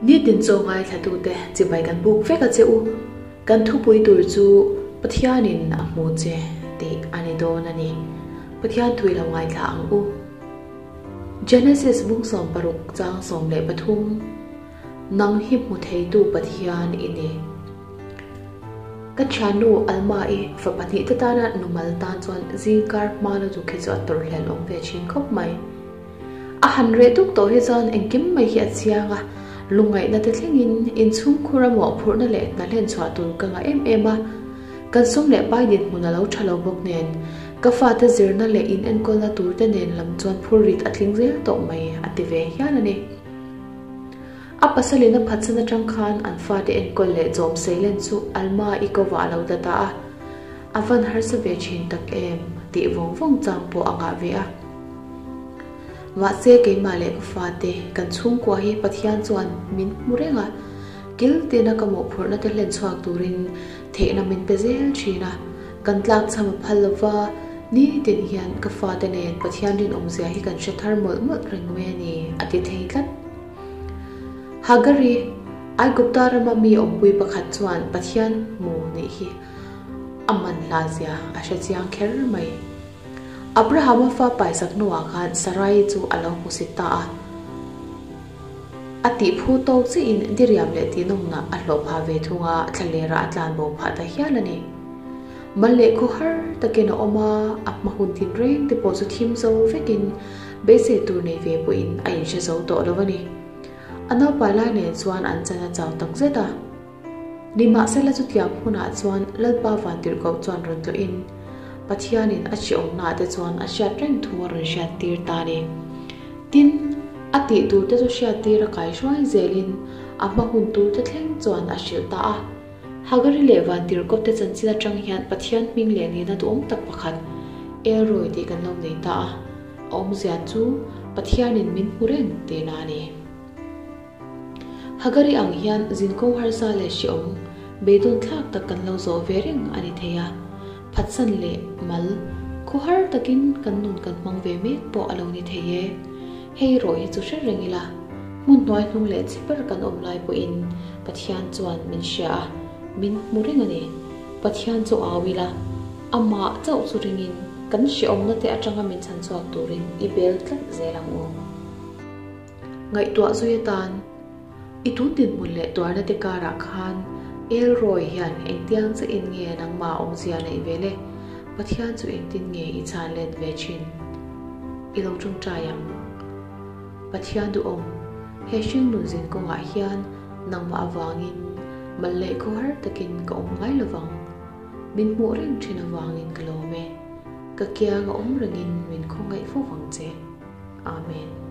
Nitin chaw ngaithlatute chibai kan buk vek a che u. Kan thupui tur chu Pathianin a hmu che tih a ni dawn a ni. Pathian thui lo ngaithla ang u. Genesis bung 16 chang 13 Nang hi hmu theitu Pathian i ni. Ka thiannu Alma-i fa pahnihte tana numal tan chuan zingkar hma lutuk hi chu a tawrhhlelh awm ve thin khawp mai. A han reh duk tawh hi chuan engkim mai hi a chiang a, lungngaihna te thlengin inchhungkhur a mawhphurhna leh hna hlen chhuah tur ka ngah em em a. Kan sum leh pai dinhmun a lo tha lo bawk nen, ka fate zirna leh in enkawlna tur te nen lam chuan phur rit a tling zel tawh mai a ti ve hial a ni. A pasalin a phatsan atang khan an fate enkawl leh chawm seilen chu Alma i kovah a lo tla ta a, a van harsa ve thin tak em tih vawng vawng chang pawh a ngah ve a. Mahse keimah leh ka fate kan chhungkua hi Pathian chuan min hmu reng a, kil tina ka mawhphurhna te hlen chhuak turin theihna min pe zel thin a, kan tlak cham a phal lova, nitin hian ka fate nen Pathian rinawmzia hi kan hre thar mawlh mawlh reng mai a ni a ti thei tlat. Hagari, Aigupta rama mi awmpui pakhat chuan Pathian hmu nih hi a man hla zia a hre chiang kher mai. Abrahama fa paisak hnuah khan Sarai chu a lo hmusit ta a. A tih phu tawk chiahin diriam leh tihnawmna a hlawh phah ve thung a, thlalerah a tlan bo phah ta hial a ni. Mal leh khaw har takin a awm a, a hma hun tin reng te pawh chu thim zo vekin beisei tur nei ve pawhin a inhre zo tawh lo a ni. A naupai lai nen chuan an chan a chau tak zet a. Nimahsela chutiang hunah chuan Lalpa Vantirhkoh chuan rawn tlawhin Pathianin a hriawmnaah te chuan a hriat reng thu a rawn hriattir ta a ni. Tin, a tih tur te chu hriattir a kai hruai zelin a hma hun tur te thleng chuan a hrilh ta a. Hagari leh Vantirhkoh te chanchin atang hian Pathian hming leh nihna duhawm tak pakhat, Elroy tih kan lo nei ta a. A awmzia chu Pathianin min hmu reng tihna a ni. Hagari ang hian zinkawng harsa leh hreawm beidawn thlak tak kan lo zawh ve reng a ni thei a, phatsan leh mal khawhar takin kan nun kan hmang ve mek pawh a lo ni thei e. Hei erawh hi chu hre reng ila, hmun hnuai hnung leh chhe ber kan awm lai pawhin Pathian chuan min hria a, min hmu reng a ni. Pathian chu au ila, amah chauh chu ringin kan hreawmna te atanga min chhan chhuak turin i bel tlat zel ang u. Ngaihtuah zui atan, I tun dinhmun leh tuarna te karah khan Elroy hian engtiang che in nge nangmah awmzia neih ve le? Pathian chu engtin nge i chhan let ve thin? I lo tawngtai ang. Pathian duhawm, he hringnun zin kawngah hian nangmah avangin mal leh khawhar takin ka awm ngai lovang. Min hmuh reng thin avangin ka lawm e. Ka kiang a awm rengin min khawngaih fo vang che. Amen.